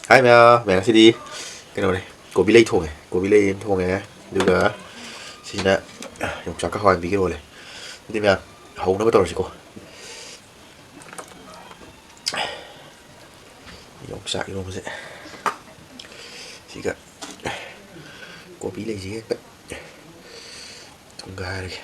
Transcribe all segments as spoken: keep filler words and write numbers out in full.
ꯍꯥꯏ ꯃꯌꯥꯝ, ꯃꯌꯥꯝ ꯉꯁꯤꯗꯤ ꯀꯩꯅꯣꯅꯦ, ꯀꯣꯕꯤ ꯂꯩ ꯊꯣꯡꯉꯦ꯫ ꯀꯣꯕꯤ ꯂꯩ ꯑꯃ ꯊꯣꯡꯉꯦ, ꯑꯗꯨꯒ ꯁꯤꯁꯤꯅ ꯌꯣꯡꯆꯥꯛꯀ ꯍꯋꯥꯏ ꯃꯨꯕꯤꯒ ꯏꯔꯣꯜꯂꯦ꯫ ꯑꯗꯨꯗꯤ ꯃꯌꯥꯝ ꯍꯧꯅꯕ ꯇꯧꯔꯁꯤꯀꯣ꯫ ꯌꯣꯡꯆꯥꯛ ꯏꯔꯣꯟꯕꯁꯦ ꯁꯤꯒ ꯀꯣꯕꯤ ꯂꯩꯁꯤꯒ ꯍꯦꯛꯇ ꯊꯨꯒꯥꯏꯔꯒꯦ꯫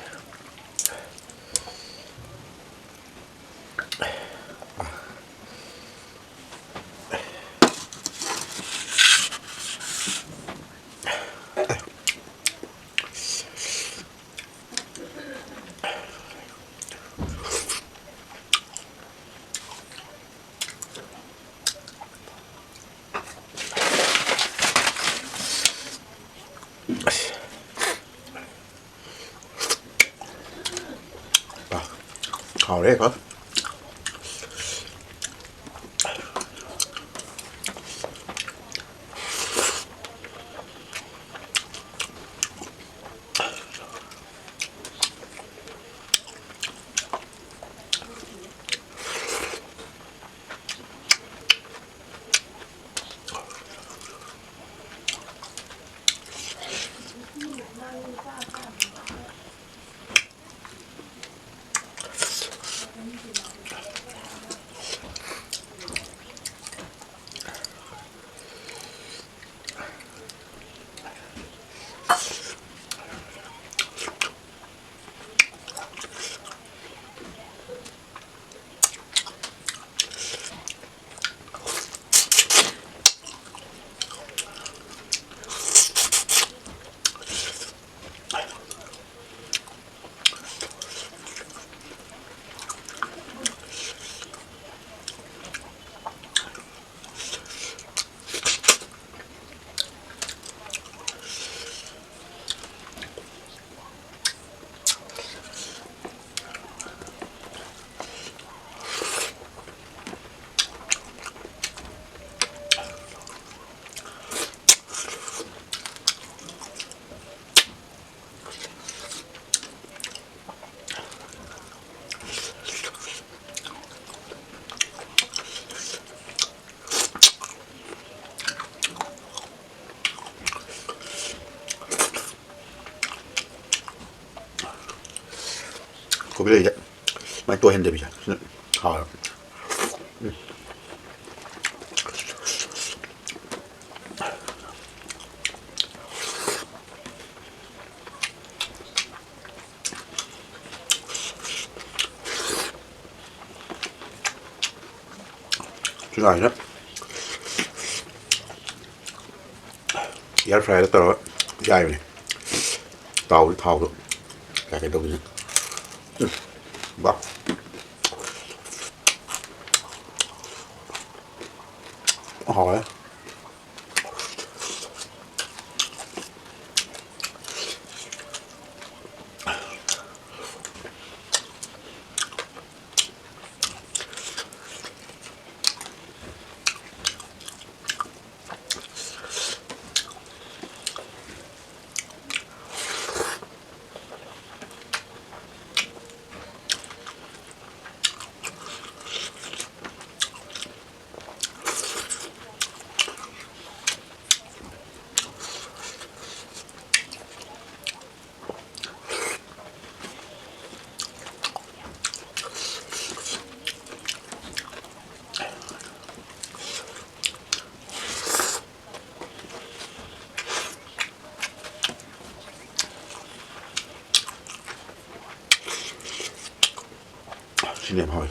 ꯍꯥꯎꯔꯦ ꯀꯣ꯫ ꯂꯩꯁꯦ ꯁꯨꯃꯥꯏꯅ ꯇꯣꯏꯍꯟꯗꯕꯤꯁꯦ ꯁꯤꯅ ꯍꯥꯎꯋꯦꯕ꯫ ꯆꯨꯖꯥꯛꯁꯤꯅ ꯏꯌꯥꯔ ꯐ꯭ꯔꯥꯏꯗ ꯇꯧꯔꯒ ꯌꯥꯏꯕꯅꯦ꯫ ꯇꯥꯎꯗꯤ ꯊꯥꯎꯗꯣ ꯀꯌꯥ ꯀꯩꯗꯧꯕꯅꯤ꯫ ꯎꯝ꯫ ꯕꯥ꯫ ꯍꯥꯎꯋꯦ꯫ ꯁꯤꯅ ꯌꯥꯝ ꯍꯥꯎꯋꯤ꯫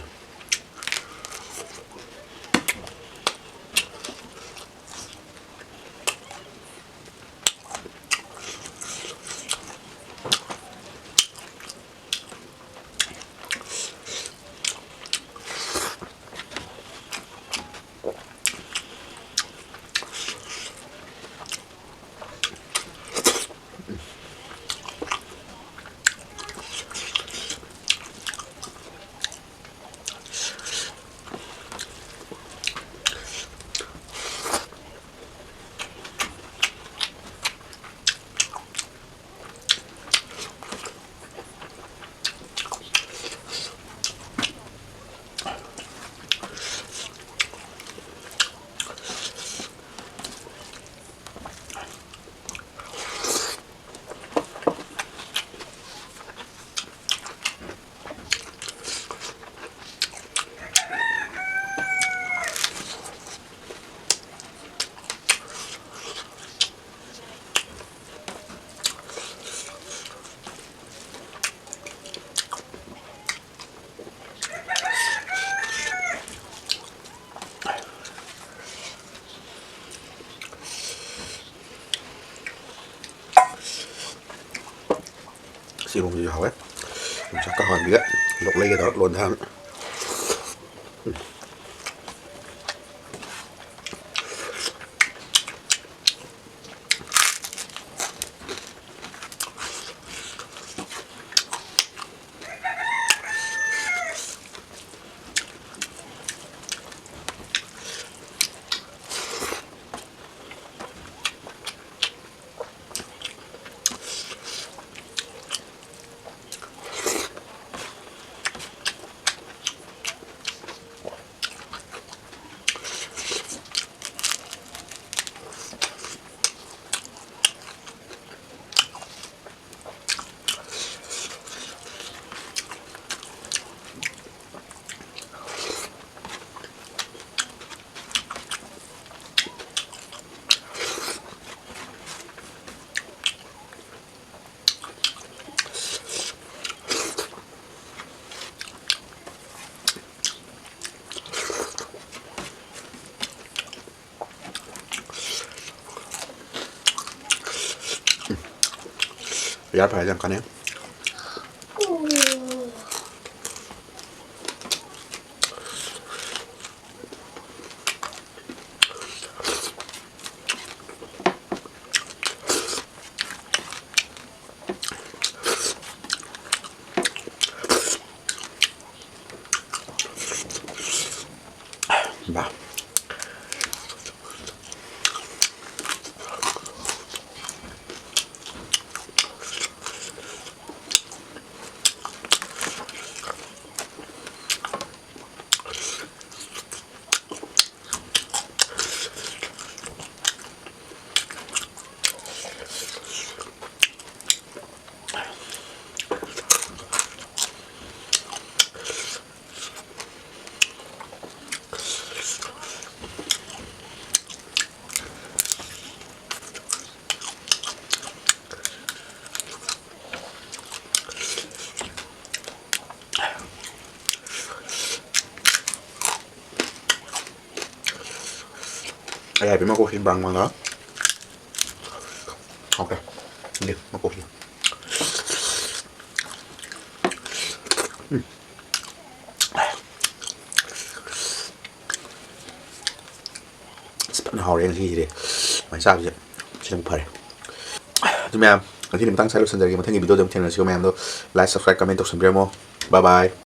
ꯏꯔꯣꯝꯕꯁꯨ ꯍꯥꯎꯋꯦ꯫ ꯌꯣꯡꯆꯥꯛꯀ ꯍꯋꯥꯏꯕꯤꯒ ꯂꯣꯛꯂꯩꯒ ꯇꯧꯔ ꯂꯣꯟꯗ ꯍꯥꯏꯕ꯫ ꯌꯥ ꯐꯔꯦ ꯌꯥꯝ ꯀꯥꯟꯅꯩ꯫ ꯕꯥ꯫ ꯑꯌꯥꯏꯕ ꯃꯀꯣꯛꯁꯤ ꯕ꯭ꯔꯥꯎꯟ ꯃꯪꯒ꯫ ꯑꯣꯀꯦ꯫ ꯁꯤꯗꯤ ꯃꯀꯣꯛꯁꯤ꯫ ꯎꯝ꯫ ꯑꯁ, ꯐꯖꯅ ꯍꯥꯎꯔꯦ ꯉꯁꯤꯒꯤꯁꯤꯗꯤ꯫ ꯁꯨꯃꯥꯏꯅ ꯆꯥꯕꯁꯦ ꯁꯤꯅ ꯐꯔꯦ꯫ ꯑꯗꯨ ꯃꯌꯥꯝ, ꯉꯁꯤꯗꯤ ꯃꯇꯥꯡ ꯁ꯭ꯋꯥꯏꯗ ꯂꯣꯏꯁꯤꯟꯖꯔꯒꯦ꯫ ꯃꯊꯪꯒꯤ video ꯗ ꯑꯃꯨꯛ ꯊꯦꯡꯅꯔꯁꯤꯀꯣ꯫ ꯃꯌꯥꯝꯗꯣ like, subscribe, comment ꯇꯧꯁꯟꯕꯤꯔꯝꯃꯣ꯫ Bye bye꯫